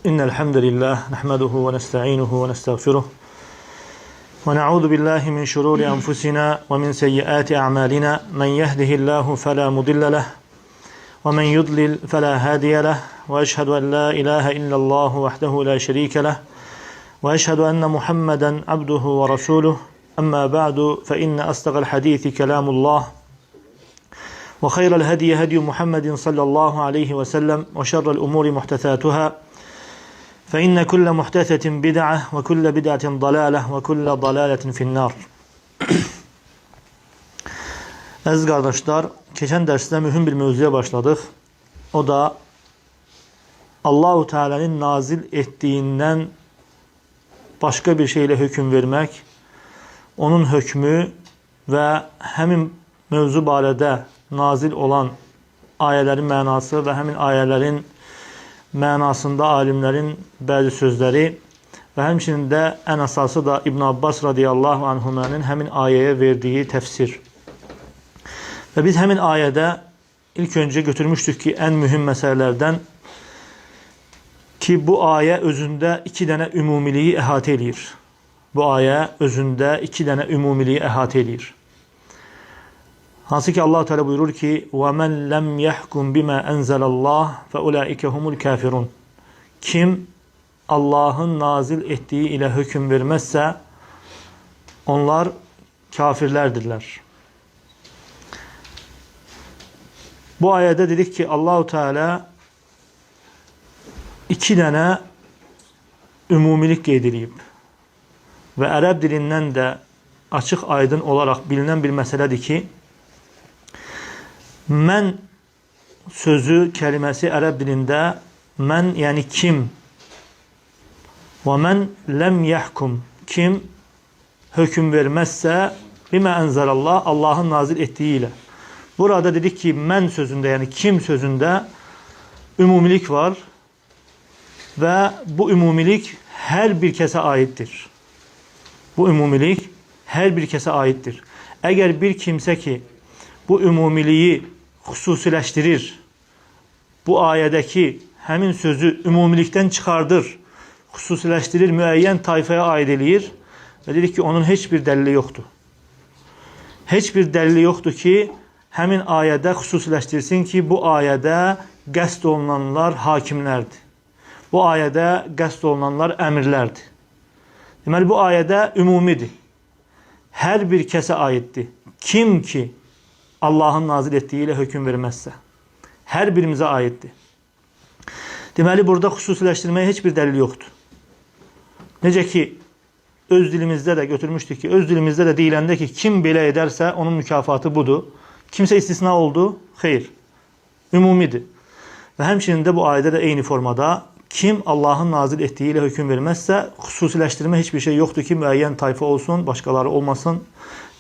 İnnel hamdelellahi nahmeduhu ve nestainuhu ve nestağfiruh. Ve na'udzu billahi min şururi enfusina ve min seyyiati a'malina. Men yehdihillahu fela mudille leh ve men yudlil fela hadiye leh. Ve eşhedü en la ilahe illallah vahdehu la şerike leh. Ve eşhedü enne Muhammeden abduhu ve rasuluh. Amma ba'du fe inne asdaqal hadisi kelamullah. وخير الهدي هدي محمد صلى الله عليه وسلم وشر الأمور محدثاتها فإن كل محدثة بدعة وكل بدعة ضلالة وكل ضلالة في النار. Əziz qardaşlar, keçən dərsdə mühüm bir mövzuya başladıq. O da Allahu Teala'nın nazil etdiyindən başqa bir şeylə hökm vermək, onun hökmü və həmin mövzu barədə nazil olan ayələrin mənası və həmin ayələrin mənasında alimlərin bəzi sözləri və həmçinin də ən əsası da İbn Abbas radiyallahu anhumənin həmin ayəyə verdiyi təfsir. Və biz həmin ayədə ilk öncə götürmüşdük ki, ən mühüm məsələlərdən ki, bu ayə özündə iki dənə ümumiliyi əhatə eləyir. Bu ayə özündə iki dənə ümumiliyi əhatə eləyir. Hansı ki Allah Teala buyurur ki: "Və men lem yahkum bima enzelallah fe ulaike humul kafirun." Kim Allahın nazil etdiyi ilə hökm verməzsə, onlar kafirlərdirlər. Bu ayədə dedik ki, Allahu Teala iki dənə ümumilik qeyd edib. Və ərəb dilindən də açıq aydın olaraq bilinən bir məsələdir ki, mən sözü, kəlməsi ərəb dilində mən, yəni kim, və mən ləm yəhkum, kim hökm verməzsə bimə ənzəlallah, Allahın nazil etdiyi ilə. Burada dedik ki, mən sözündə, yəni kim sözündə ümumilik var və bu ümumilik hər bir kəsə aiddir. Bu ümumilik hər bir kəsə aiddir. Əgər bir kimsə ki, bu ümumiliyi xüsusiləşdirir, bu ayədəki həmin sözü ümumilikdən çıxardır, xüsusiləşdirir, müəyyən tayfaya aid eləyir və dedik ki, onun heç bir dəlili yoxdur. Heç bir dəlili yoxdur ki, həmin ayədə xüsusiləşdirsin ki, bu ayədə qəsd olunanlar hakimlərdir. Bu ayədə qəsd olunanlar əmirlərdir. Deməli, bu ayədə ümumidir. Hər bir kəsə aiddir. Kim ki Allahın nazil etdiyi ilə hökm verməzsə, hər birimizə aiddir. Deməli, burada xüsusiləşdirməyə heç bir dəlil yoxdur. Necə ki, öz dilimizdə də götürmüşdük ki, öz dilimizdə də deyiləndə ki, kim belə edərsə, onun mükafatı budur. Kimsə istisna oldu? Xeyr. Ümumidir. Və həmçinin də bu ayədə də eyni formada kim Allahın nazil etdiyi ilə hökm verməzsə, xüsusiləşdirmə heç bir şey yoxdur ki, müəyyən tayfa olsun, başqaları olmasın.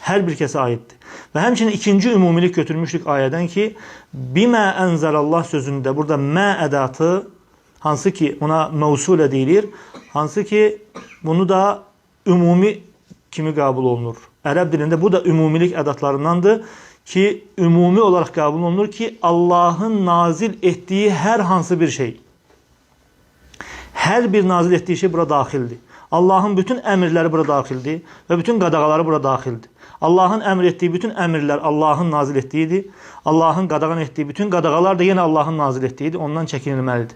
Hər bir kəsə aiddir. Və həmçinin ikinci ümumilik götürmüşdük ayədən ki, bimə ənzəlallah sözündə burada mə ədatı, hansı ki ona məvsulə deyilir, hansı ki bunu da ümumi kimi qəbul olunur. Ərəb dilində bu da ümumilik ədatlarındandır ki, ümumi olaraq qəbul olunur ki, Allahın nazil etdiyi hər hansı bir şey, hər bir nazil etdiyi şey bura daxildir. Allahın bütün əmrləri bura daxildir və bütün qadağaları bura daxildir. Allahın əmr etdiyi bütün əmrlər Allahın nazil etdiyidir. Allahın qadağan etdiyi bütün qadağalar da yenə Allahın nazil etdiyidir. Ondan çəkinilməlidir.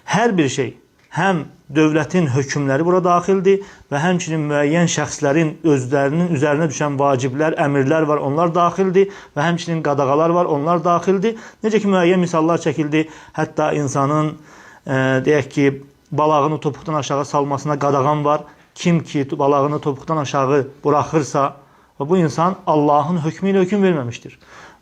Hər bir şey, həm dövlətin hökmləri bura daxildir və həmçinin müəyyən şəxslərin özlərinin üzərinə düşən vaciblər, əmrlər var, onlar daxildir və həmçinin qadağalar var, onlar daxildir. Necə ki, müəyyən misallar çəkildi, hətta insanın, deyək ki, balağını topuqdan aşağı salmasına qadağan var. Kim ki balağını topuqdan aşağı buraxırsa, bu insan Allahın hökmü ilə hökm verməmişdir.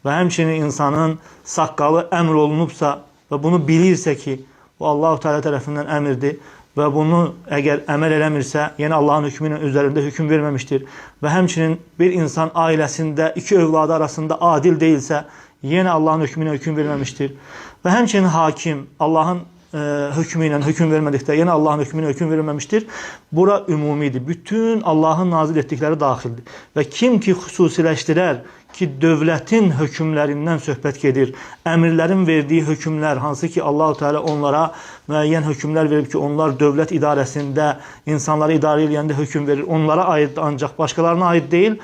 Və həmçinin insanın saqqalı əmr olunubsa və bunu bilirsə ki, bu Allahu Teala tərəfindən əmrdir və bunu əgər əməl eləmirsə, yəni Allahın hökmü ilə üzərində hökm verməmişdir. Və həmçinin bir insan ailəsində iki övladı arasında adil deyilsə, yenə Allahın hökmü ilə hökm verməmişdir. Və həmçinin hakim Allahın hökmü ilə hökm vermədikdə, yəni Allahın hökmünə hökm verilməmişdir. Bura ümumidir. Bütün Allahın nazil etdikləri daxildir. Və kim ki xüsusiləşdirər ki, dövlətin hökmlərindən söhbət gedir, əmirlərin verdiyi hökmlər, hansı ki Allahu Teala onlara müəyyən hökmlər verib ki, onlar dövlət idarəsində insanları idarə eləyəndə hökm verir, onlara aid ancaq başqalarına aid deyil.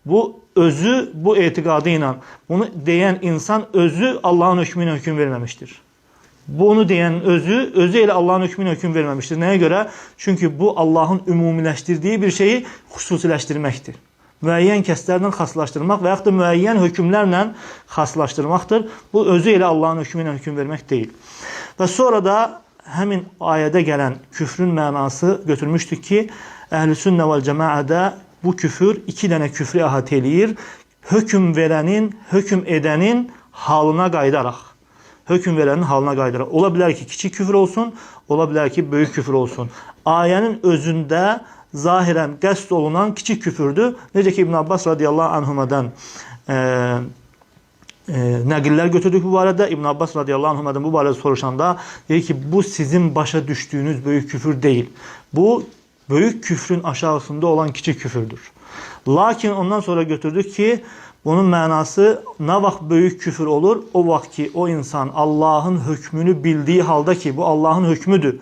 Bu özü bu etiqadı ilə bunu deyən insan özü Allahın hökmü ilə hökm verməmişdir. Bunu deyən özü elə Allahın hökmü ilə hökm verməmişdir. Nəyə görə? Çünki bu Allahın ümumiləşdirdiyi bir şeyi xüsusiləşdirməkdir. Müəyyən kəslərlə xaslaşdırmaq və yaxud da müəyyən hökmlərlə xaslaşdırmaqdır. Bu özü elə Allahın hökmü ilə hökm vermək deyil. Və sonra da həmin ayədə gələn küfrün mənası götürmüşdük ki, Əhl-i Sünnə vəl Cəmaədə bu küfür iki dənə küfrü əhatə eləyir. Hökm verənin, hökm edənin halına qayıdaraq. Hökm verənin halına qayıdaraq. Ola bilər ki, kiçik küfür olsun, ola bilər ki, böyük küfür olsun. Ayənin özündə zahirən qəsd olunan kiçik küfürdür. Necə ki, İbn Abbas radiyallahu anhumadan nəqillər götürdük bu barədə. İbn Abbas radiyallahu anhumadan bu barədə soruşanda deyir ki, bu sizin başa düşdüyünüz böyük küfür deyil. Bu, böyük küfrün aşağısında olan kiçik küfürdür. Lakin ondan sonra götürdük ki, bunun mənası nə vaxt böyük küfür olur? O vaxt ki, o insan Allahın hökmünü bildiyi halda ki, bu Allahın hökmüdür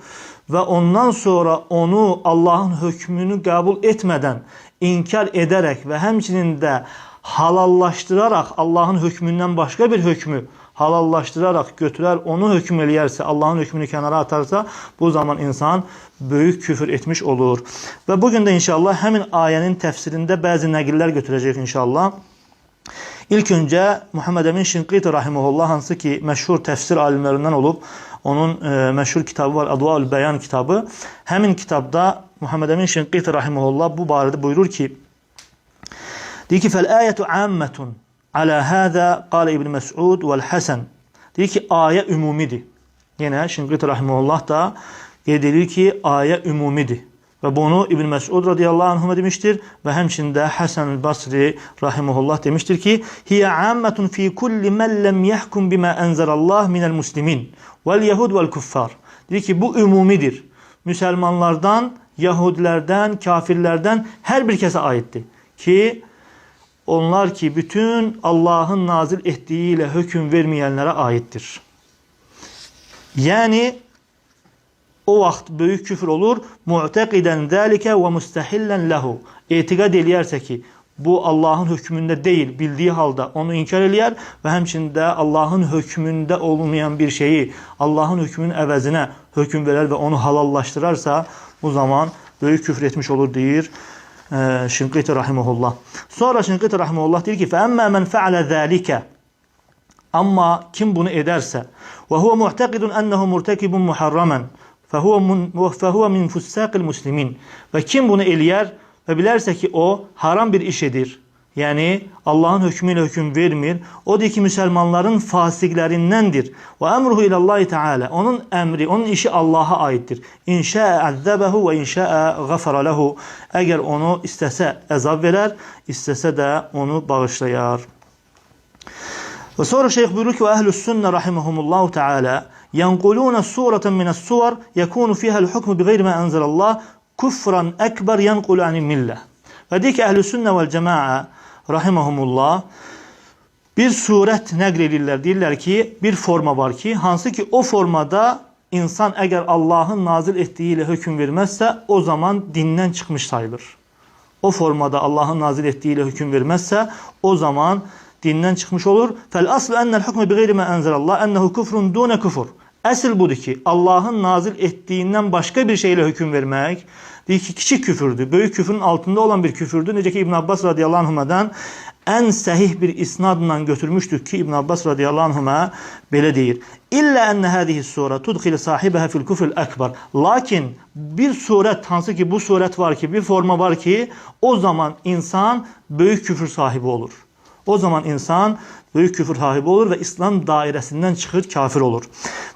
və ondan sonra onu Allahın hökmünü qəbul etmədən inkar edərək və həmçinin də halallaşdıraraq Allahın hökmündən başqa bir hökmü halallaşdıraraq götürər, onu hökm eləyərsə, Allahın hökmünü kənara atarsa, bu zaman insan böyük küfür etmiş olur. Və bugün də inşallah həmin ayənin təfsirində bəzi nəqillər götürəcəyik inşallah. İlk öncə Muhammed Əmin Şinqiti rahimehullah, hansı ki məşhur təfsir alimlərindən olub, onun məşhur kitabı var, Advaül Bəyan kitabı. Həmin kitabda Muhammed Əmin Şinqiti rahimehullah bu barədə buyurur ki, deyir ki, "Fəl ayətu ammetun ala hada qala İbn Məs'ud vəl Həsən." Deyir ki, ayə ümumidir. Yenə Şinqiti rahimehullah da qeyd edir ki, ayə ümumidir. Və bunu İbn Məs'ud radiyallahu anhuma demişdir və həmçində Həsən el-Basri rahimehullah demişdir ki, "Hiyə ammetun fi kulli men lem yahkum bima enzelallah minel muslimin vel yahud vel kuffar." Deyir ki, bu ümumidir. Müsəlmanlardan, Yahudilərdən, kafirlərdən hər bir kəsə aiddir ki, onlar ki, bütün Allahın nazil etdiyi ilə hökm verməyənlərə aiddir. Yəni, o vaxt böyük küfür olur. Mu'teqidən zəlikə və müstəhillən lehu. Etiqad eləyərsə ki, bu Allahın hökmündə deyil, bildiyi halda onu inkar eləyər və həmçində Allahın hökmündə olmayan bir şeyi Allahın hökmünün əvəzinə hökm verər və onu halallaşdırarsa, bu zaman böyük küfür etmiş olur, deyir Şinqiti rahimehullah. Sonra Şinqiti rahimehullah deyir ki, "Fəəmmə men fəalə zəlikə." Amma kim bunu edərsə, və huve mu'taqidun ennehu murtakibun muharraman, fəhuve min fussaqil muslimin. Və kim bunu eləyər və bilərsə ki, o haram bir iş edir. Yəni Allahın hökmü ilə hökm vermir. O deyir ki, müsəlmanların fasiqlərindəndir. Və əmruhu ilallahi Teala. Onun əmri, onun işi Allaha aiddir. İnşəə əzzəbəhu və inşəə qəfərə lehu. Əgər onu istəsə əzab verər, istəsə də onu bağışlayar. Və sonra şeyx buyurur ki, və əhlüs sünnə rahimehumullahu Teala yanquluna suratan mine's-suvar yekunu fiha el-hukmu biğeyri ma enzelallah kufran ekber yenqulu anil millə. Və deyir ki, əhlü sünnə vəl cəmaa rahimehumullah bir surət nəql edirlər. Deyirlər ki, bir forma var ki, hansı ki o formada insan əgər Allahın nazil etdiyi ilə hökm verməzsə, o zaman dindən çıxmış sayılır. O formada Allahın nazil etdiyi ilə hökm verməzsə, o zaman dindən çıxmış olur. Fəl aslu ennel hukmu biğeyri ma enzelallah ennehu kufrun dune kufur. Əsl budur ki, Allahın nazil etdiyindən başqa bir şeylə hökm vermək, deyir ki, kiçik küfürdür, böyük küfrün altında olan bir küfürdür. Necə ki, İbn Abbas radiyallahu anhumadan ən səhih bir isnadla götürmüşdük ki, İbn Abbas radiyallahu anhuma belə deyir. İllə enne hadihi sura tudxil sahibəhə fil kufril əkbar. Lakin bir surət, hansı ki bu surət var ki, bir forma var ki, o zaman insan böyük küfür sahibi olur. O zaman insan böyük küfür sahibi olur və İslam dairəsindən çıxır, kafir olur.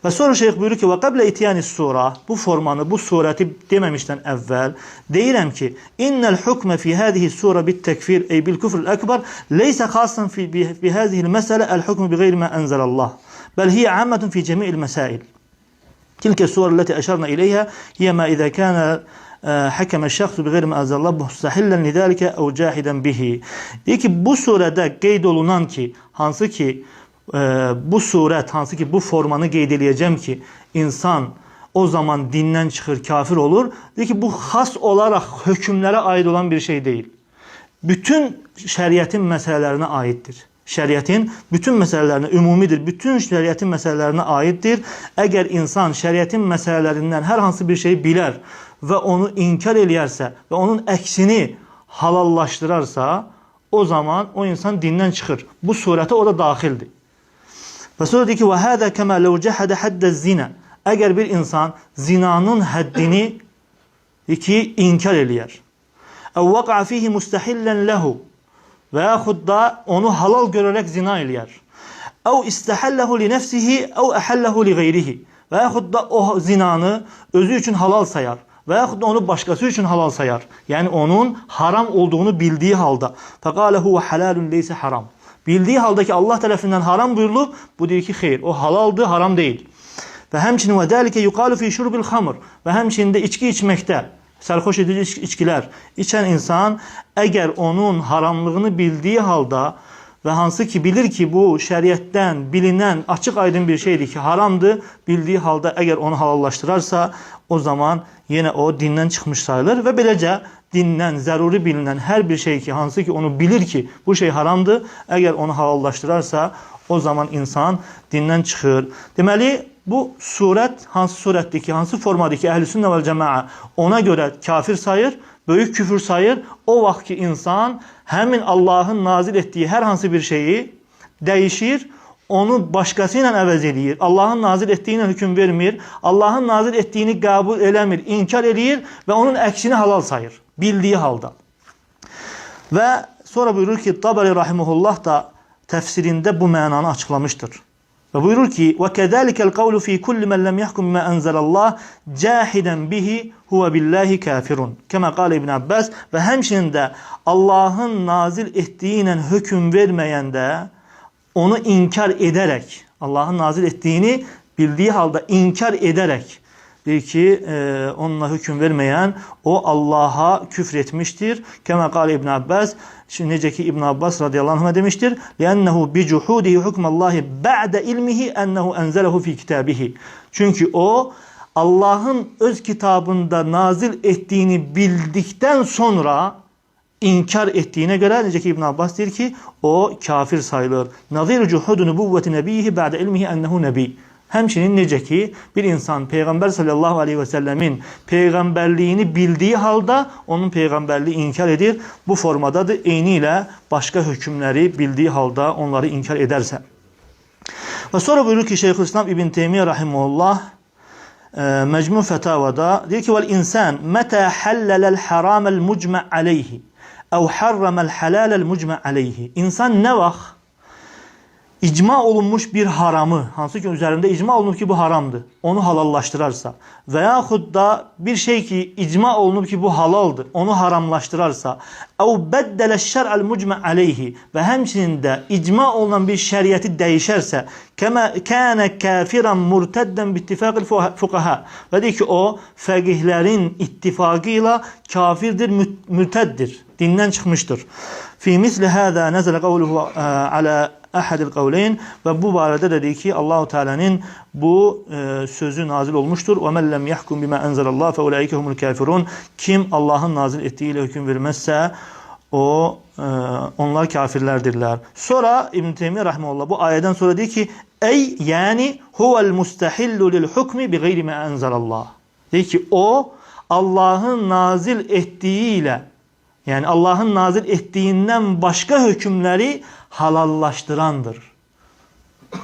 Və sonra şeyx buyurur ki, və qəblə itiyani sura, bu formanı, bu surəti deməmişdən əvvəl deyirəm ki, innel hukmə fi hadihi sura bit təkfir ey bil küfrül əkbar leysə xasan fi bi hadihi məsələ el hukmu bi qeyri ma enzelallah. Bəl hiyə ammetun fi cemi'il məsail. Tilke suvar ləti əşarna ileyhə hiyə mə izə kənə həkəmə şəxsu bi qeyri mə əzəllah müstəhillən lidəlikə əv cahidən bihi. Deyir ki, bu surədə qeyd olunan ki, hansı ki bu surət, hansı ki bu formanı qeyd eləyəcəm ki, insan o zaman dindən çıxır, kafir olur. Deyir ki, bu xas olaraq hökmlərə aid olan bir şey deyil. Bütün şəriətin məsələlərinə aiddir. Şəriətin bütün məsələlərinə ümumidir. Bütün şəriətin məsələlərinə aiddir. Əgər insan şəriətin məsələlərindən hər hansı bir şeyi bilər və onu inkar eləyərsə və onun əksini halallaşdırarsa, o zaman o insan dindən çıxır. Bu surətə o da daxildir. Və sonra deyir ki, və hədə kəmə ləv cəhədə həddə zinə. Əgər bir insan zinanın həddini deyir ki, inkar eləyər. Əv vəqə fihi müstəhillən ləhu və yaxud da onu halal görərək zina eləyər. Əv istəhəlləhu li nəfsihi əv əhəlləhu li qeyrihi və yaxud da o zinanı özü üçün halal sayar və yaxud da onu başqası üçün halal sayar. Yəni onun haram olduğunu bildiyi halda. Fəqalə huvə halalun leysə haram. Bildiyi halda ki Allah tərəfindən haram buyurulub, bu deyir ki xeyr, o halaldır, haram deyil. Və həmçinin və dəlikə yuqalu fi şurbil xamr və həmçinin də içki içməkdə sərxoş edici içkilər içən insan əgər onun haramlığını bildiyi halda və hansı ki bilir ki bu şəriətdən bilinən açıq aydın bir şeydir ki haramdır, bildiyi halda əgər onu halallaşdırarsa o zaman yenə o dindən çıxmış sayılır və beləcə dindən zəruri bilinən hər bir şey ki hansı ki onu bilir ki bu şey haramdır, əgər onu halallaşdırarsa o zaman insan dindən çıxır. Deməli bu surət hansı surətdir ki, hansı formadır ki, əhl-i sünnə vəl cəmaa ona görə kafir sayır, böyük küfür sayır. O vaxt ki, insan həmin Allahın nazil etdiyi hər hansı bir şeyi dəyişir, onu başqası ilə əvəz eləyir. Allahın nazil etdiyi ilə hökm vermir, Allahın nazil etdiyini qəbul eləmir, inkar eləyir və onun əksini halal sayır, bildiyi halda. Və sonra buyurur ki, Tabari rahimehullah da təfsirində bu mənanı açıqlamışdır. Və buyurur ki, və kəzəlikəl qavlu fi kulli men lem yahkum bima enzelallah cahidən bihi huve billahi kafirun. Kəmə qala İbn Abbas və həmçinin də Allahın nazil etdiyi ilə hökm verməyəndə onu inkar edərək, Allahın nazil etdiyini bildiyi halda inkar edərək deyir ki, onunla hökm verməyən o Allaha küfr etmişdir. Kəmə qala İbn Abbas, şimdi necə ki İbn Abbas radiyallahu anh demişdir, "Li'ennehu bi cuhudihi hukmallahi ba'de ilmihi ennehu enzelehu fi kitabihi." Çünki o Allahın öz kitabında nazil etdiyini bildikdən sonra inkar etdiyinə görə necə ki İbn Abbas deyir ki, o kafir sayılır. Naziru cuhudu nübuvveti nebihi ba'de ilmihi ennehu nebi. Həmçinin necə ki, bir insan Peyğəmbər sallallahu aleyhi və səlləmin peyğəmbərliyini bildiyi halda onun peyğəmbərliyi inkar edir. Bu formadadır. Eyni ilə başqa hökmləri bildiyi halda onları inkar edərsə. Və sonra buyurur ki, Şeyxülislam İbn Teymiyyə rahimehullah Mecmu Fetavada deyir ki, "Vel insan meta hallalal haramal mucma aleyhi ev harramal halalal mucma aleyhi." İnsan nə vaxt icma olunmuş bir haramı, hansı ki üzərində icma olunub ki bu haramdır, onu halallaşdırarsa və yaxud da bir şey ki icma olunub ki bu halaldır, onu haramlaşdırarsa, əv bəddələ şər'əl mucmə aleyhi və həmçinin də icma olunan bir şəriəti dəyişərsə, kəmə kənə kafiran murtəddən bittifaqil fuqaha və deyir ki o fəqihlərin ittifaqı ilə kafirdir, mürtəddir, dindən çıxmışdır. Fi misli hâzâ nəzələ qavluhu alə əhədil qavleyn və bu barədə də deyir ki, Allahu Teala'nın bu sözü nazil olmuşdur. Və men lem yahkum bima enzelallah fe ulaike humul kafirun. Kim Allahın nazil etdiyi ilə hökm verməzsə, o onlar kafirlərdirlər. Sonra İbn Teymiyyə rahimehullah bu ayədən sonra deyir ki, ey yəni huvel mustahillu lil hukmi bi gayri ma enzelallah. Deyir ki, o Allahın nazil etdiyi ilə, yəni Allahın nazil etdiyindən başqa hökmləri halallaşdırandır.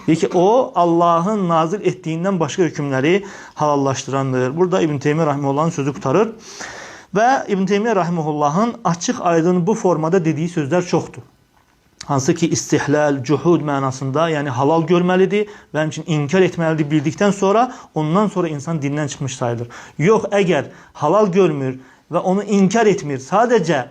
Deyir ki, o Allahın nazil etdiyindən başqa hökmləri halallaşdırandır. Burada İbn Teymiyyə rahimehullahın sözü qurtarır. Və İbn Teymiyyə rahimehullahın açıq aydın bu formada dediyi sözlər çoxdur. Hansı ki istihlal, cuhud mənasında, yəni halal görməlidir və həmçinin inkar etməlidir bildikdən sonra, ondan sonra insan dindən çıxmış sayılır. Yox, əgər halal görmür və onu inkar etmir, sadəcə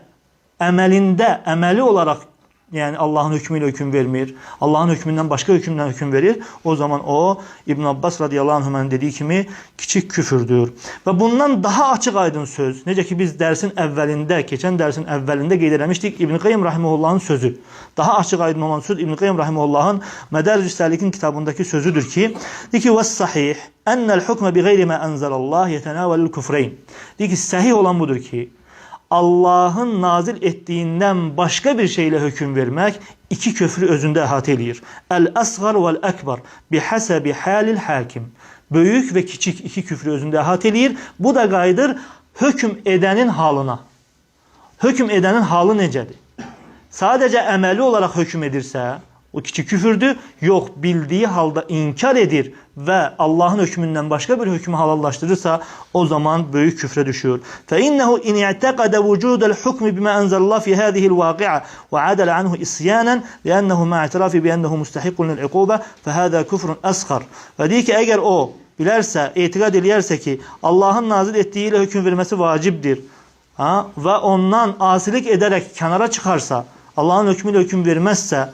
əməlində, əməli olaraq yəni Allahın hökmü ilə hökm vermir, Allahın hökmündən başqa hökmdən hökm verir, o zaman o İbn Abbas radiyallahu anhümənin dediyi kimi kiçik küfürdür. Və bundan daha açıq aydın söz, necə ki biz dərsin əvvəlində, keçən dərsin əvvəlində qeyd eləmişdik, İbn Qayyim rahimehullahın sözü. Daha açıq aydın olan söz İbn Qayyim rahimehullahın Mədaric-ü Səlikin kitabındakı sözüdür ki, deyir ki, "Vəs-sahih ennel hukme bi geyri ma enzelallah yetenawelul kufreyn." Deyir ki, səhih olan budur ki, Allahın nazil etdiyindən başqa bir şeylə hökm vermək iki küfrü özündə əhatə eləyir. Əl-əsğar vəl-əkbar bihəsəbi halil hakim. Böyük və kiçik iki küfrü özündə əhatə eləyir. Bu da qayıdır hökm edənin halına. Hökm edənin halı necədir? Sadəcə əməli olaraq hökm edirsə, o kiçik küfürdür. Yox, bildiyi halda inkar edir və Allahın hökmündən başqa bir hökmü halallaşdırırsa, o zaman böyük küfrə düşür. فَإِنَّهُ اِنْ اِعْتَقَدَ وُجُودَ الْحُكْمِ بِمَا أَنْزَلَ اللّٰهِ فِي هَذِهِ الْوَاقِعَةِ وَعَدَلَ عَنْهُ إِسْيَانًا لِأَنَّهُ مَعَ اعْتِرَافِ بِأَنَّهُ مُسْتَحِقٌ لِلْعُقُوبَةِ فَهَذَا كُفْرٌ أَصْغَرُ. Və deyir ki, əgər o bilərsə, etiqad eləyərsə ki, Allahın nazil etdiyi ilə hökm verməsi vacibdir, ha, və ondan asilik edərək kənara çıxarsa, Allahın hökmü ilə hökm verməzsə,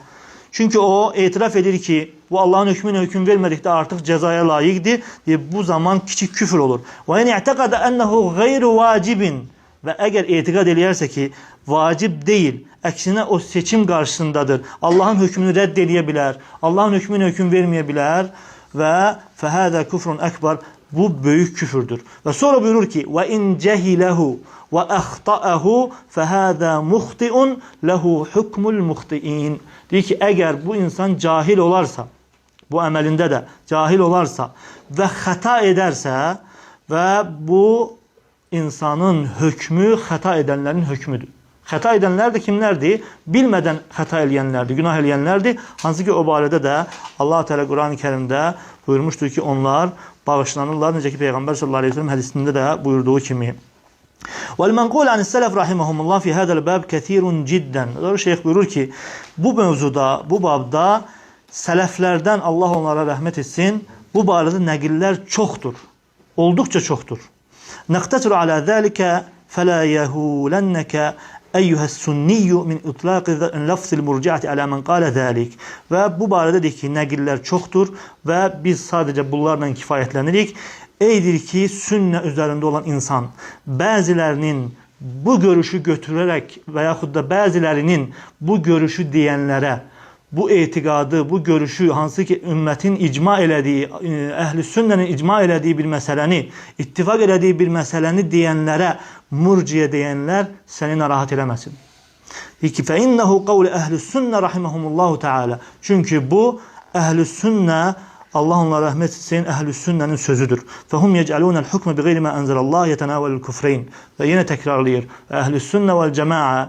çünki o etiraf edir ki, bu Allahın hökmü ilə hökm vermədikdə artıq cəzaya layiqdir. Deyir, bu zaman kiçik küfür olur. Və in i'taqada ennehu gayru vacibin. Və əgər etiqad eləyərsə ki, vacib deyil, əksinə o seçim qarşısındadır. Allahın hökmünü rədd eləyə bilər, Allahın hökmü ilə hökm verməyə bilər və fəhədə kufrun əkbar. Bu böyük küfürdür. Və sonra buyurur ki, və in cehilehu və əxtəəhu fəhədə muxtiun lehu hukmul muxtiin. Deyir ki, əgər bu insan cahil olarsa, bu əməlində də cahil olarsa və xəta edərsə və bu insanın hökmü xəta edənlərin hökmüdür. Xəta edənlər də kimlərdir? Bilmədən xəta eləyənlərdir, günah eləyənlərdir. Hansı ki, o barədə də Allah Teala Quran-ı Kərimdə buyurmuşdur ki, onlar bağışlanırlar. Necə ki, Peyğəmbər sallallahu əleyhi və səlləm hədisində də buyurduğu kimi. Vəl-mənqul anis-sələf rahimehumullah fi hadal bab kesirun cidden. Doğru, şeyx buyurur ki, bu mövzuda, bu babda sələflərdən Allah onlara rəhmət etsin, bu barədə nəqillər çoxdur. Olduqca çoxdur. Nəqtəsiru alə zəlikə fələ yəhulennəkə eyyuhəs-sünniyyu min itlaqi lafzil murciəti alə men qalə zəlik. Və bu barədə deyir ki, nəqillər çoxdur və biz sadəcə bunlarla kifayətlənirik. Eydir ki, sünnə üzərində olan insan bəzilərinin bu görüşü götürərək və yaxud da bəzilərinin bu görüşü deyənlərə, bu etiqadı, bu görüşü, hansı ki ümmətin icma elədiyi, əhl-i sünnənin icma elədiyi bir məsələni, ittifaq elədiyi bir məsələni deyənlərə murciyə deyənlər səni narahat eləməsin. Deyir ki, fəinnehu qavlu əhl-i sünnə rahimehumullahu teala. Çünki bu əhl-i sünnə, Allah onlara rəhmət etsin, əhl-i sünnənin sözüdür. Fəhum yec'alûnel hukme bi gayri ma enzelallah yetenâvelul kufreyn. Və yenə təkrarlayır. Əhl-i sünnə vəl cema'a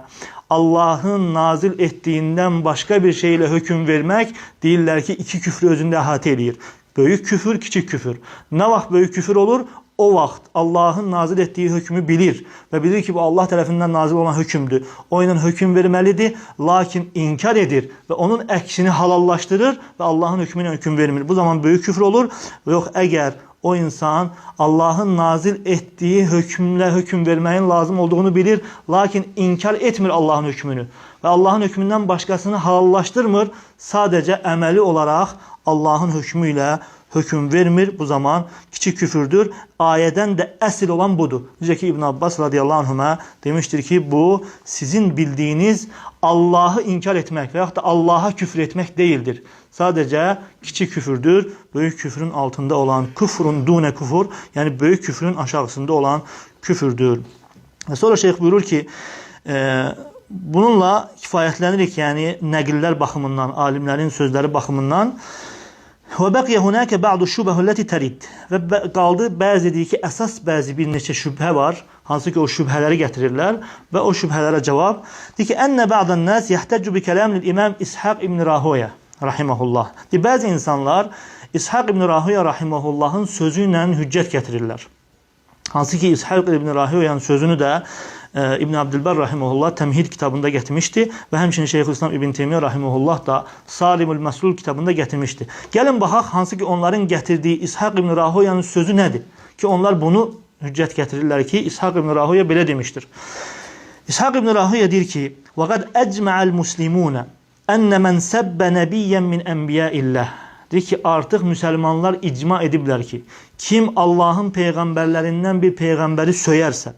Allahın nazil etdiyindən başqa bir şeylə hökm vermək, deyirlər ki, iki küfrü özündə əhatə eləyir. Böyük küfür, kiçik küfür. Nə vaxt böyük küfür olur? O vaxt Allahın nazil etdiyi hökmü bilir və bilir ki, bu Allah tərəfindən nazil olan hökmdür. O ilə hökm verməlidir, lakin inkar edir və onun əksini halallaşdırır və Allahın hökmü ilə hökm vermir. Bu zaman böyük küfür olur. Yox, əgər o insan Allahın nazil etdiyi hökmlə hökm verməyin lazım olduğunu bilir, lakin inkar etmir Allahın hökmünü və Allahın hökmündən başqasını halallaşdırmır, sadəcə əməli olaraq Allahın hökmü ilə hökm vermir. Bu zaman kiçik küfürdür. Ayədən də əsl olan budur. Necə ki, İbn Abbas radiyallahu anhuma demişdir ki, bu sizin bildiyiniz Allahı inkar etmək və yaxud da Allaha küfür etmək deyildir. Sadəcə kiçik küfürdür. Böyük küfrün altında olan küfrun dune küfür, yəni böyük küfrün aşağısında olan küfürdür. Və sonra şeyx buyurur ki, bununla kifayətlənirik, yəni nəqillər baxımından, alimlərin sözləri baxımından. Və bəqiyə hunəkə ba'du şübəhü ləti tərid. Və qaldı bəzi deyir ki, əsas bəzi bir neçə şübhə var, hansı ki o şübhələri gətirirlər və o şübhələrə cavab deyir ki, ennə ba'dan nas yahtəcu bi kəlamil imam İshaq ibn Rahoya rahimehullah. Deyir, bəzi insanlar İshaq ibn Rahoya rahimehullahın sözü ilə hüccət gətirirlər. Hansı ki İshaq ibn Rahoyanın sözünü də İbn Abdülbər rahimehullah Təmhid kitabında gətirmişdi və həmçinin Şeyxülislam İbn Teymiyyə rahimehullah da Salimül Məslul kitabında gətirmişdi. Gəlin baxaq hansı ki onların gətirdiyi İshaq ibn Rahoyanın sözü nədir? Ki onlar bunu hüccət gətirirlər ki, İshaq ibn Rahoya belə demişdir. İshaq İbn Rahuya deyir ki: "Və qad ecma'al muslimuna enne men sebbe nebiyyen min enbiya'illah." Deyir ki, artıq müsəlmanlar icma ediblər ki, kim Allahın peyğəmbərlərindən bir peyğəmbəri söyərsə,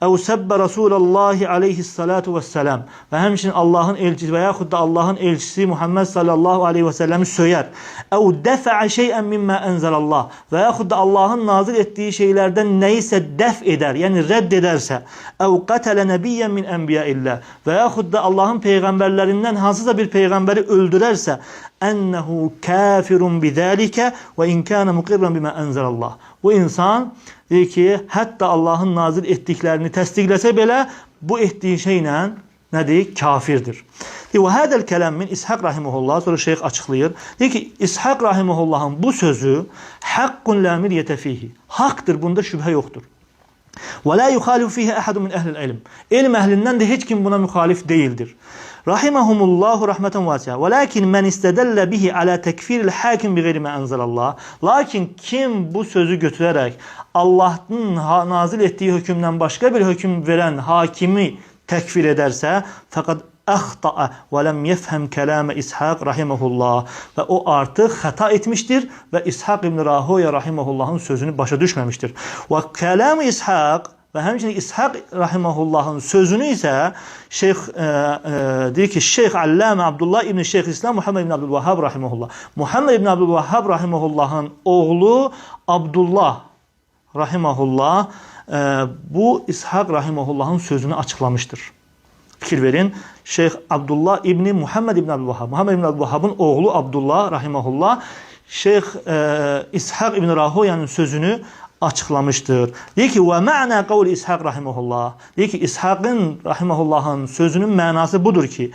əv səbbə Rasulallahi aleyhissalatu vəssalam və həmçinin Allahın elçisi və yaxud da Allahın elçisi Muhammed sallallahu aleyhi və səlləmi söyər, əv dəfəə şeyən mimmə ənzəlallah və yaxud da Allahın nazil etdiyi şeylərdən nəyisə dəf edər, yəni rədd edərsə, əv qətələ nəbiyyən min ənbiyaillah və yaxud da Allahın peyğəmbərlərindən hansısa bir peyğəmbəri öldürərsə, ənəhu kafirun bidəlikə və in kana muqirran bima enzelallah. Bu insan deyir ki, hətta Allahın nazil etdiklərini təsdiqləsə belə bu etdiyi şeylə nədir? Kafirdir. Deyir, və hədəl kələm min İshaq rahimehullah, sonra şeyx açıqlayır. Deyir ki, İshaq rahimehullahın bu sözü haqqun la miryətə fihi. Haqdır, bunda şübhə yoxdur. Və la yuxalifu fihi ahadun min ehlil ilm. Elm əhlindən də heç kim buna müxalif deyildir. Rahimehumullahu rahmeten vasi'a. Velakin men istedelle bihi ala tekfiril hakim bi gayri ma enzelallah. Lakin kim bu sözü götürərək Allah'ın nazil etdiyi hökmdən başqa bir hökm verən hakimi təkfir edərsə, fəqad əxta'a və ləm yefhem kəlama İshaq rahimehullah. Və o artıq xəta etmişdir və İshaq ibn Rahoya rahimehullahın sözünü başa düşməmişdir. Və kəlam İshaq və həmçinin İshaq rahimehullahın sözünü isə şeyx deyir ki, Şeyx Allamə Abdullah ibn Şeyx İslam Muhammed ibn Abdülvahhab rahimehullah. Muhammed ibn Abdülvahhab rahimehullahın oğlu Abdullah rahimehullah bu İshaq rahimehullahın sözünü açıqlamışdır. Fikir verin. Şeyx Abdullah İbni Muhammed İbn Abdülvahhab. Muhammed İbn Abdülvahhabın oğlu Abdullah rahimehullah Şeyx İshaq İbn Rahoyanın sözünü açıqlamışdır. Deyir ki, və mə'na qavl İshaq rahimehullah. Deyir ki, İshaqın rahimehullahın sözünün mənası budur ki,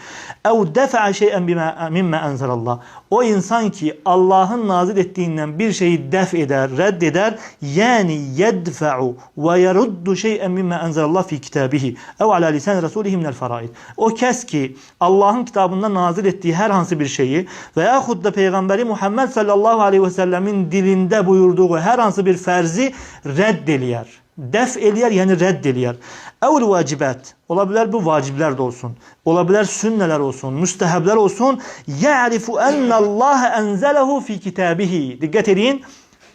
əv dəfəə şeyən mimmə ənzəlallah. O insan ki, Allahın nazil etdiyindən bir şeyi dəf edər, rədd edər, yəni yedfəu və yeruddu şeyən mimmə ənzəlallah fi kitabihi əv alə lisan rasulihi minəl fəraid. O kəs ki, Allahın kitabında nazil etdiyi hər hansı bir şeyi və yaxud da Peyğəmbəri Muhammed sallallahu aleyhi və səlləmin dilində buyurduğu hər hansı bir fərzi rədd eləyər. Dəf eləyər, yəni rədd eləyər. Əvl vacibət. Ola bilər bu vaciblər də olsun. Ola bilər sünnələr olsun, müstəhəblər olsun. Ya'rifu ennəllaha ənzələhu fi kitabihi. Diqqət edin.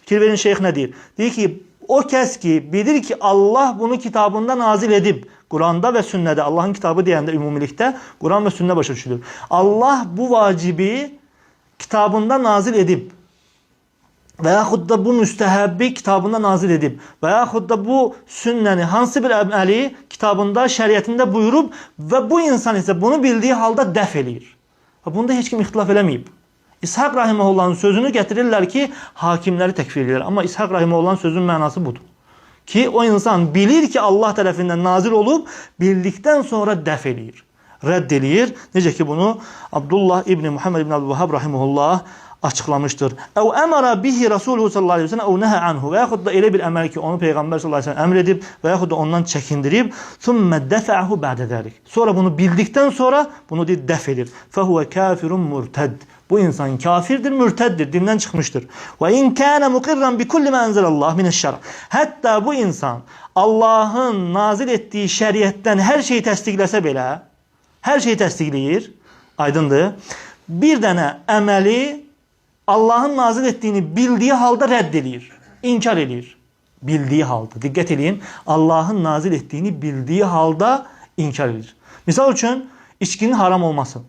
Fikir verin şeyx nə deyir? Deyir ki, o kəs ki, bilir ki, Allah bunu kitabında nazil edib. Quranda və sünnədə, Allahın kitabı deyəndə ümumilikdə Quran və sünnə başa düşülür. Allah bu vacibi kitabında nazil edib. Və yaxud da bu müstəhəbbi kitabında nazil edib və yaxud da bu sünnəni hansı bir əməli kitabında, şəriətində buyurub və bu insan isə bunu bildiyi halda dəf eləyir. Və bunda heç kim ixtilaf eləməyib. İshaq rahimehullahın sözünü gətirirlər ki, hakimləri təkfir edirlər. Amma İshaq rahimehullahın sözünün mənası budur. Ki, o insan bilir ki, Allah tərəfindən nazil olub, bildikdən sonra dəf eləyir, rədd eləyir. Necə ki, bunu Abdullah İbni Muhammed İbni Abdülvahhab rahimehullah açıqlamışdır. Əv əmara bihi Rasuluhu sallallahu aleyhi ve sellem əv nəhə anhu və yaxud da elə bir əməl ki, onu Peyğəmbər sallallahu aleyhi ve sellem əmr edib və yaxud da ondan çəkindirib, thumma dəfəhu bə'də zəlik. Sonra bunu bildikdən sonra bunu deyir, dəf edir. Fəhuvə kafirun mürtəd. Bu insan kafirdir, mürtəddir, dindən çıxmışdır. Və in kana muqirran bi kulli ma enzelallah mineş-şer. Hətta bu insan Allahın nazil etdiyi şəriətdən hər şeyi təsdiqləsə belə, hər şeyi təsdiqləyir, aydındır. Bir dənə əməli Allahın nazil etdiyini bildiyi halda rədd eləyir, inkar eləyir. Bildiyi halda. Diqqət eləyin. Allahın nazil etdiyini bildiyi halda inkar edir. Misal üçün, içkinin haram olması.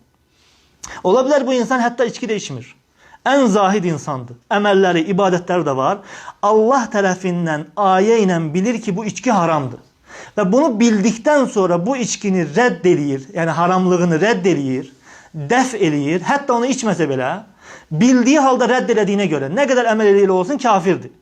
Ola bilər bu insan hətta içki də içmir. Ən zahid insandır. Əməlləri, ibadətləri də var. Allah tərəfindən ayə ilə bilir ki, bu içki haramdır. Və bunu bildikdən sonra bu içkini rədd eləyir, yəni haramlığını rədd eləyir, dəf eləyir, hətta onu içməsə belə, bildiyi halda rədd elədiyinə görə nə qədər əməl eləyir olsun kafirdir.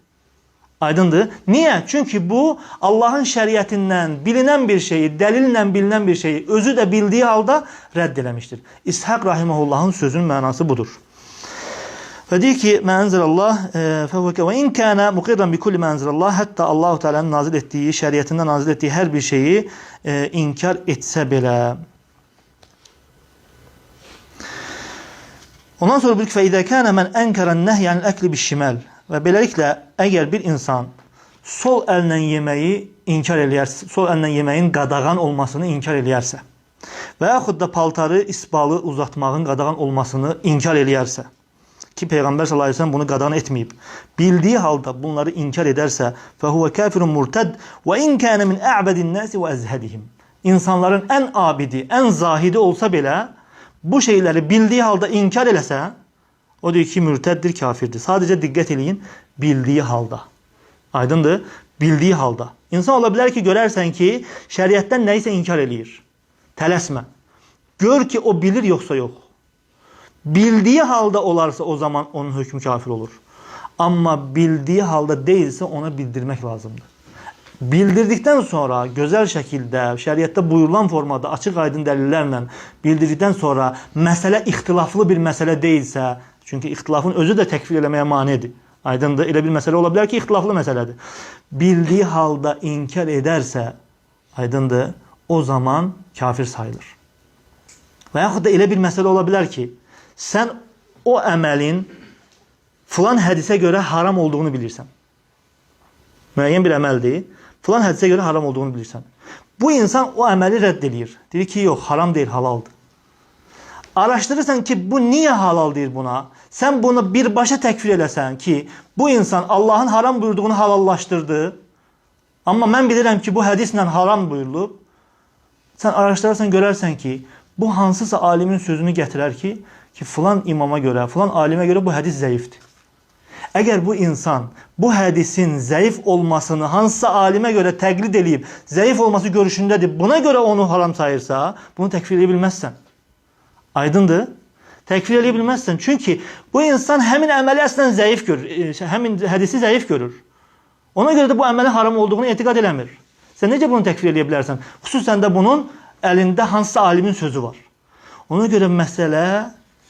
Aydındır. Niyə? Çünki bu Allahın şəriətindən bilinən bir şeyi, dəlillə bilinən bir şeyi özü də bildiyi halda rədd eləmişdir. İshaq rahimehullahın sözünün mənası budur. Və deyir ki, mə ənzəlallah fəhvə və in kana muqirran bi kulli mə ənzəlallah, hətta Allahu Teala'nın nazil etdiyi, şəriətində nazil etdiyi hər bir şeyi inkar etsə belə. Ondan sonra buyurur ki, فَاِذَا كَانَ مَنْ اَنْكَرَ النَّهْيَ عَنِ الْاَكْلِ بِالشِّمَالِ. Və beləliklə, əgər bir insan sol əllə yeməyi inkar eləyərsə, sol əllə yeməyin qadağan olmasını inkar eləyərsə və yaxud da paltarı isbalı uzatmağın qadağan olmasını inkar eləyərsə, ki Peyğəmbər sallallahu əleyhi və səlləm bunu qadağan etməyib, bildiyi halda bunları inkar edərsə, fəhuve kafirun murtəd və in kana min a'bedin nasi və azhadihim. İnsanların ən abidi, ən zahidi olsa belə bu şeyləri bildiyi halda inkar eləsə, o deyir ki, mürtəddir, kafirdir. Sadəcə diqqət eləyin, bildiyi halda. Aydındır? Bildiyi halda. İnsan ola bilər ki, görərsən ki, şəriətdən nəyisə inkar eləyir. Tələsmə. Gör ki, o bilir yoxsa yox. Bildiyi halda olarsa o zaman onun hökmü kafir olur. Amma bildiyi halda deyilsə ona bildirmək lazımdır. Bildirdikdən sonra gözəl şəkildə, şəriətdə buyurulan formada açıq aydın dəlillərlə bildirdikdən sonra məsələ ixtilaflı bir məsələ deyilsə, çünki ixtilafın özü də təkfir eləməyə manedir. Aydındır, elə bir məsələ ola bilər ki, ixtilaflı məsələdir. Bildiyi halda inkar edərsə, aydındır, o zaman kafir sayılır. Və yaxud da elə bir məsələ ola bilər ki, sən o əməlin filan hədisə görə haram olduğunu bilirsən. Müəyyən bir əməldir. Filan hədisə görə haram olduğunu bilirsən. Bu insan o əməli rədd eləyir. Deyir ki, yox, haram deyil, halaldır. Araşdırırsan ki, bu niyə halal deyir buna? Sən bunu birbaşa təkfir eləsən ki, bu insan Allahın haram buyurduğunu halallaşdırdı. Amma mən bilirəm ki, bu hədislə haram buyurulub. Sən araşdırarsan, görərsən ki, bu hansısa alimin sözünü gətirər ki, filan imama görə, filan alimə görə bu hədis zəifdir. Əgər bu insan bu hədisin zəif olmasını hansısa alimə görə təqlid eləyib, zəif olması görüşündədir, buna görə onu haram sayırsa, bunu təkfir edə bilməzsən. Aydındır? Təkfir eləyə bilməzsən. Çünki bu insan həmin əməli əslən zəif görür, həmin hədisi zəif görür. Ona görə də bu əməli haram olduğunu etiqad eləmir. Sən necə bunu təkfir eləyə bilərsən? Xüsusən də bunun əlində hansısa alimin sözü var. Ona görə məsələ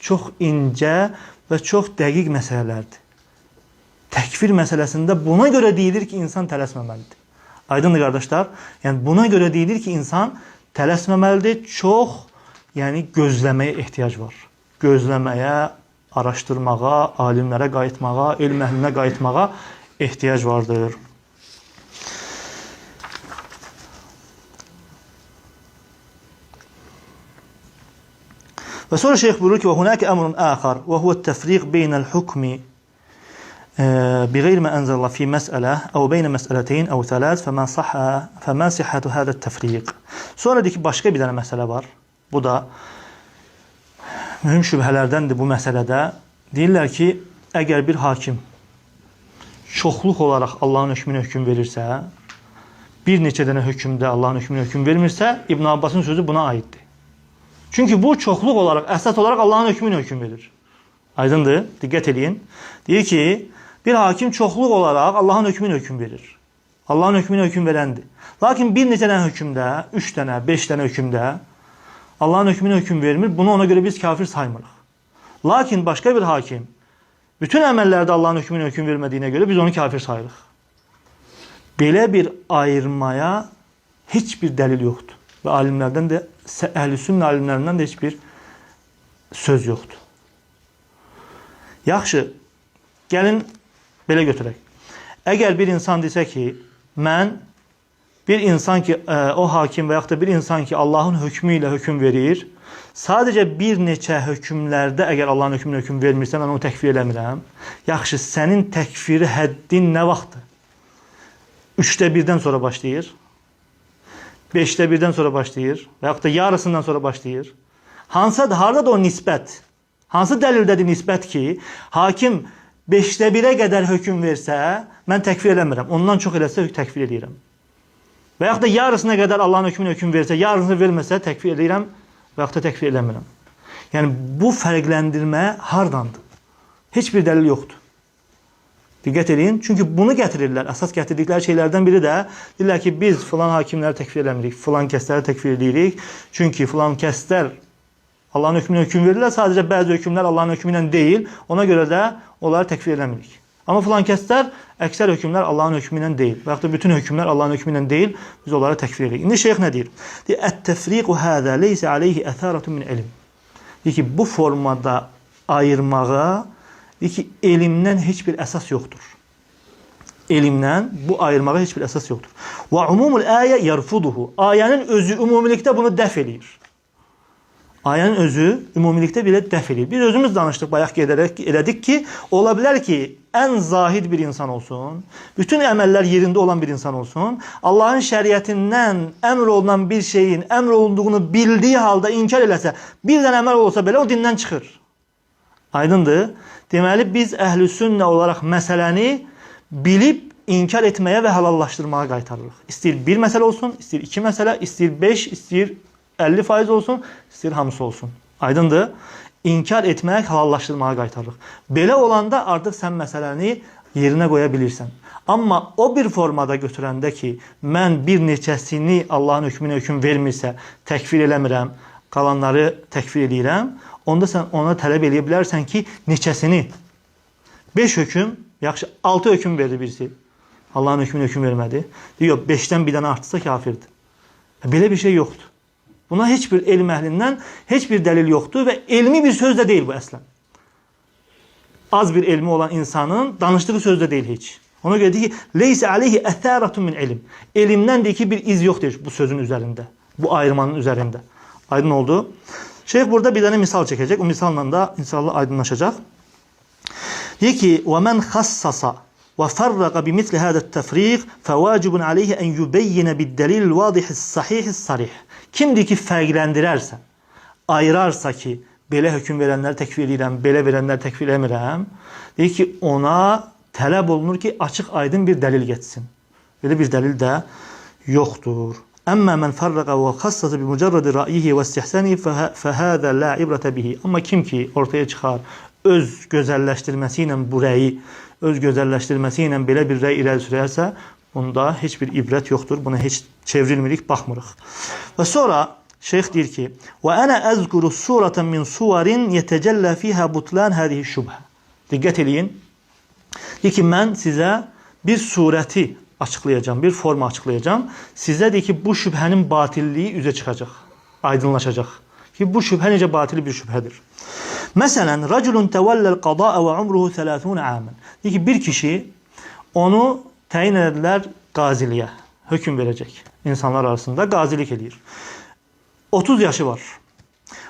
çox incə və çox dəqiq məsələlərdir. Təkfir məsələsində buna görə deyilir ki, insan tələsməməlidir. Aydındır qardaşlar? Yəni buna görə deyilir ki, insan tələsməməlidir. Çox, yəni gözləməyə ehtiyac var. Gözləməyə, araşdırmağa, alimlərə qayıtmağa, elm əhlinə qayıtmağa ehtiyac vardır. Və sonra şeyx buyurur ki, və hunaka əmrun axar və huve təfriq beynəl hukmi بغير ما أنزل الله في مسألة أو بين مسألتين أو ثلاث فما صحة هذا التفريق. Sonra deyir ki, başqa bir dənə məsələ var. Bu da mühüm şübhələrdəndir bu məsələdə. Deyirlər ki, əgər bir hakim çoxluq olaraq Allahın hökmünə hökm verirsə, bir neçə dənə hökmdə Allahın hökmünə hökm vermirsə, İbn Abbasın sözü buna aiddir. Çünki bu çoxluq olaraq, əsas olaraq Allahın hökmünə hökm verir. Aydındır? Diqqət eləyin. Deyir ki, bir hakim çoxluq olaraq Allahın hökmünə hökm verir. Allahın hökmünə hökm verəndir. Lakin bir neçə dənə hökmdə, 3 dənə, 5 dənə hökmdə Allahın hökmünə hökm vermir. Bunu ona görə biz kafir saymırıq. Lakin başqa bir hakim bütün əməllərdə Allahın hökmünə hökm vermədiyinə görə biz onu kafir sayırıq. Belə bir ayırmaya heç bir dəlil yoxdur. Və alimlərdən də, əhl-i sünnə alimlərindən də heç bir söz yoxdur. Yaxşı, gəlin belə götürək. Əgər bir insan desə ki, mən bir insan ki, o hakim və yaxud da bir insan ki, Allahın hökmü ilə hökm verir, sadəcə bir neçə hökmlərdə əgər Allahın hökmünə hökm vermirsə, mən onu təkfir eləmirəm. Yaxşı, sənin təkfiri həddin nə vaxtdır? 3-də 1-dən sonra başlayır, 5-də 1-dən sonra başlayır və yaxud da yarısından sonra başlayır. Haradadır o nisbət? Hansı dəlildədir nisbət ki, hakim 5-də 1-ə qədər hökm versə, mən təkfir eləmirəm. Ondan çox eləsə təkfir eləyirəm. Və yaxud da yarısına qədər Allahın hökmünə hökm versə, yarısını verməsə təkfir eləyirəm və yaxud da təkfir eləmirəm. Yəni bu fərqləndirmə hardandır? Heç bir dəlil yoxdur. Diqqət eləyin. Çünki bunu gətirirlər. Əsas gətirdikləri şeylərdən biri də deyirlər ki, biz filan hakimləri təkfir eləmirik, filan kəsləri təkfir eləyirik. Çünki filan kəslər Allahın hökmünə hökm verirlər. Sadəcə bəzi hökmlər Allahın hökmü ilə deyil. Ona görə də onları təkfir eləmirik. Amma filan kəslər, əksər hökmlər Allahın hökmü ilə deyil. Və yaxud da bütün hökmlər Allahın hökmü ilə deyil, biz onları təkfir edirik. İndi şeyx nə deyir? Deyir, Ət-təfriqu həzə leysə aleyhi əthəratun min elm. Deyir ki, bu formada ayırmağa, deyir ki, elmdən heç bir əsas yoxdur. Elmdən bu ayırmağa heç bir əsas yoxdur. Və umumul ayə yerfuduhu. Ayənin özü ümumilikdə bunu dəf eləyir. Ayənin özü ümumilikdə belə dəf eləyir. Biz özümüz danışdıq, bayaq qeyd elədik ki, ola bilər ki, ən zahid bir insan olsun, bütün əməllər yerində olan bir insan olsun, Allahın şəriətindən əmr olunan bir şeyin əmr olunduğunu bildiyi halda inkar eləsə, bir dənə əməl olsa belə o dindən çıxır. Aydındır? Deməli, biz əhl-i sünnə olaraq məsələni bilib inkar etməyə və halallaşdırmağa qaytarırıq. İstəyir bir məsələ olsun, istəyir iki məsələ, istəyir 5, istəyir 50% olsun, istəyir hamısı olsun. Aydındır? İnkar etmək, halallaşdırmağa qaytarırıq. Belə olanda artıq sən məsələni yerinə qoya bilirsən. Amma o bir formada götürəndə ki, mən bir neçəsini Allahın hökmünə hökm vermirsə, təkfir eləmirəm, qalanları təkfir eləyirəm, onda sən ona tələb eləyə bilərsən ki, neçəsini? 5 hökm, yaxşı, 6 hökm verdi birisi. Allahın hökmünə hökm vermədi. Deyir, yox, 5-dən bir dənə artsa kafirdir. Belə bir şey yoxdur. Buna heç bir elm əhlindən heç bir dəlil yoxdur və elmi bir söz də deyil bu əslən. Az bir elmi olan insanın danışdığı söz də deyil heç. Ona görə deyir ki, leysə aleyhi əthəratun min elm. Elmdən deyir ki, bir iz yox deyir bu sözün üzərində, bu ayırmanın üzərində. Aydın oldu. Şeyx burada bir dənə misal çəkəcək. O misalla da inşallah aydınlaşacaq. Deyir ki, وَمَنْ خَصَّصَ وَفَرَّقَ بِمِثْلِ هَذَا التَّفْرِيقِ فَوَاجِبٌ عَلَيْهِ أَنْ يُبَيِّنَ بِالدَّلِيلِ الْوَاضِحِ الصَّحِيحِ الصَّرِيحِ. Kimdir ki, fərqləndirərsə, ayırarsa ki, belə hökm verənləri təkfir edirəm, belə verənləri təkfir eləmirəm, deyir ki, ona tələb olunur ki, açıq aydın bir dəlil getsin. Belə bir dəlil də yoxdur. Əmmə mən fərrəqə və xassasa bi mücərrədi rəyihi və istihsanihi fəhəzə la ibrətə bihi. Amma kim ki, ortaya çıxar, öz gözəlləşdirməsi ilə bu rəyi, öz gözəlləşdirməsi ilə belə bir rəy irəli sürərsə, bunda heç bir ibrət yoxdur. Buna heç çevrilmirik, baxmırıq. Və sonra şeyx deyir ki: "Və ana azkuru suratan min suvarin yetecella fiha butlan hadihi şubha." Diqqət eləyin. Deyir ki, mən sizə bir surəti açıqlayacağam, bir forma açıqlayacağam. Sizə deyir ki, bu şübhənin batilliyi üzə çıxacaq, aydınlaşacaq. Ki, bu şübhə necə batil bir şübhədir. Məsələn, raculun təvəlləl qadaa və umruhu 30 amen. Deyir ki, bir kişi onu təyin elədilər qaziliyə, hökm verəcək. İnsanlar arasında qazilik eləyir. 30 yaşı var.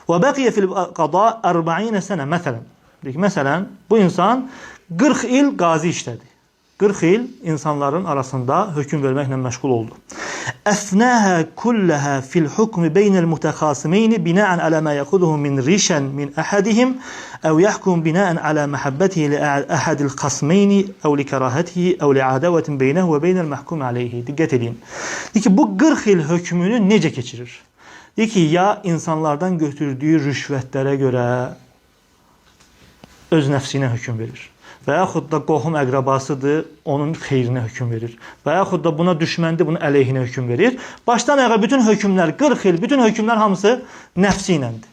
Və bəqiyə fil qada 40 sənə məsələn. Deyir ki, məsələn, bu insan 40 il qazi işlədi. 40 il insanların arasında hökm verməklə məşğul oldu. Əfnəhə kulləhə fil hukmi beynəl mütəxasimeyn bina'an alə ma yəxuduhu min rişən min əhədihim əv yəhkum bina'an alə məhəbbətihi li əhədil xasmeyn əv li kərahətihi əv li adəvətin beynəhu və beynəl məhkum aleyhi. Diqqət edin. Deyir ki, bu 40 il hökmünü necə keçirir? Deyir ki, ya insanlardan götürdüyü rüşvətlərə görə öz nəfsi ilə hökm verir. Və yaxud da qohum əqrabasıdır, onun xeyrinə hökm verir. Və yaxud da buna düşməndir, bunun əleyhinə hökm verir. Başdan ayağa bütün hökmlər, 40 il, bütün hökmlər hamısı nəfsi iləndir.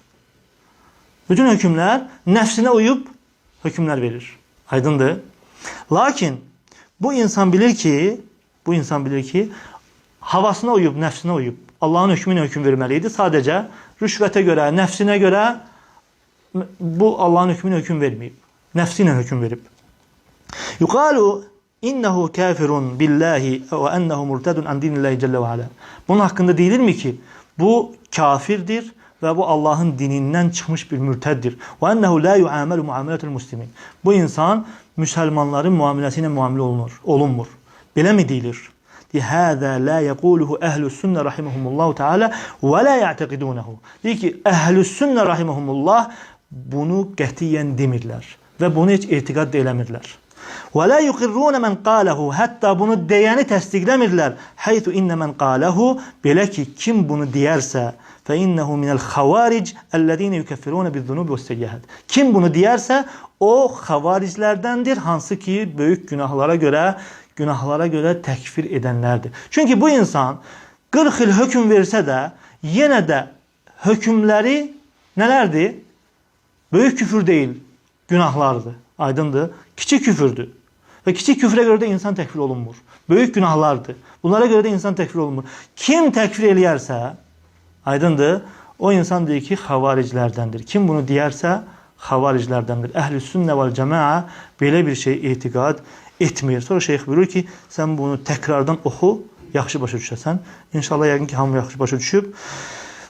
Bütün hökmlər nəfsinə uyub hökmlər verir. Aydındır. Lakin bu insan bilir ki, havasına uyub, nəfsinə uyub, Allahın hökmünə hökm verməli idi. Sadəcə rüşvətə görə, nəfsinə görə bu Allahın hökmünə hökm verməyib. Nəfsi ilə hökm verib. Yuqalu innehu kafirun billahi və ennehu murtedun an dinillahi celle ve ala. Bunun haqqında deyilirmi ki, bu kafirdir və bu Allahın dinindən çıxmış bir mürtəddir. Və ennehu la yuamalu muamələtul muslimin. Bu insan müsəlmanların müamiləsi ilə müamilə olunmur. Belə mi deyilir? Həzə la yəquluhu əhlüs-sünnə rahimehumullahu teala və la ya'taqidunahu. Deyir ki, əhlüs-sünnə rahimehumullah bunu qətiyyən demirlər və bunu heç etiqad da eləmirlər. Və la yuqirruna men qalahu, hətta bunu deyəni təsdiqləmirlər. Haythu inne men qalahu, belə ki, kim bunu deyərsə, fe innehu minel xavaric ellezine yukeffiruna bizzunub ve's-seyyiat. Kim bunu deyərsə, o xavariclərdəndir, hansı ki, böyük günahlara görə təkfir edənlərdir. Çünki bu insan 40 il hökm versə də, yenə də hökmləri nələrdir? Böyük küfür deyil, günahlardır. Aydındır. Kiçik küfürdür. Və kiçik küfrə görə də insan təkfir olunmur. Böyük günahlardır. Bunlara görə də insan təkfir olunmur. Kim təkfir eləyərsə, aydındır, o insan deyir ki, xavariclərdəndir. Kim bunu deyərsə, xavariclərdəndir. Əhl-i sünnə vəl cəmaa belə bir şey etiqad etmir. Sonra şeyx buyurur ki, sən bunu təkrardan oxu, yaxşı başa düşəsən. İnşallah yəqin ki, hamı yaxşı başa düşüb.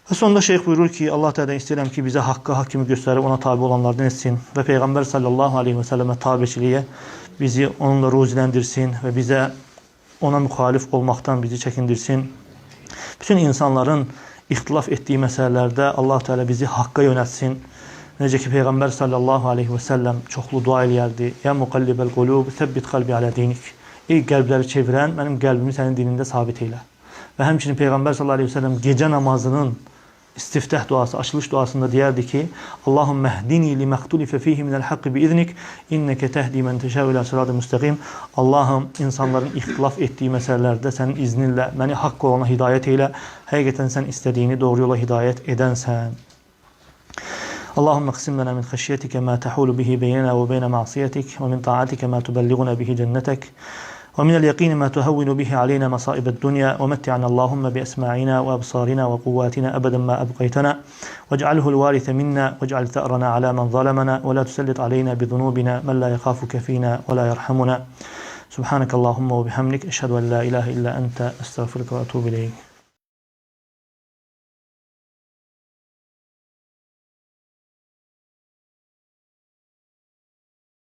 Və sonunda şeyx buyurur ki, Allah Teala'dan istəyirəm ki, bizə haqqı haqq kimi göstərib ona tabi olanlardan etsin və Peyğəmbər sallallahu aleyhi və səlləmə tabiçiliyə bizi onunla ruziləndirsin və bizə ona müxalif olmaqdan bizi çəkindirsin. Bütün insanların ixtilaf etdiyi məsələlərdə Allah Teala bizi haqqa yönəltsin. Necə ki Peyğəmbər sallallahu aleyhi və səlləm çoxlu dua eləyərdi. Ya muqallibəl qulub, səbbit qalbi alə dinik. Ey qəlbləri çevirən, mənim qəlbimi sənin dinində sabit eylə. Və həmçinin Peyğəmbər sallallahu aleyhi və səlləm gecə namazının istiftah duası, açılış duasında deyərdi ki, Allahümme hdini liməxtulifə fihi minəl haqqi biiznik, innəkə təhdi mən təşəu ilə sıratı müstəqim. Allahım, insanların ixtilaf etdiyi məsələlərdə sənin izninlə məni haqq olana hidayət eylə. Həqiqətən sən istədiyini doğru yola hidayət edənsən. اللهم اقسم لنا من خشيتك ما تحول به بيننا وبين معصيتك ومن طاعتك ما تبلغنا به جنتك ومن اليقين ما تهون به علينا مصائب الدنيا ومتعنا اللهم بأسماعنا وأبصارنا وقواتنا أبدا ما أبقيتنا واجعله الوارث منا واجعل ثأرنا على من ظلمنا ولا تسلط علينا بذنوبنا من لا يخافك فينا ولا يرحمنا. سبحانك اللهم وبحمدك، أشهد أن لا إله إلا أنت، أستغفرك وأتوب إليك.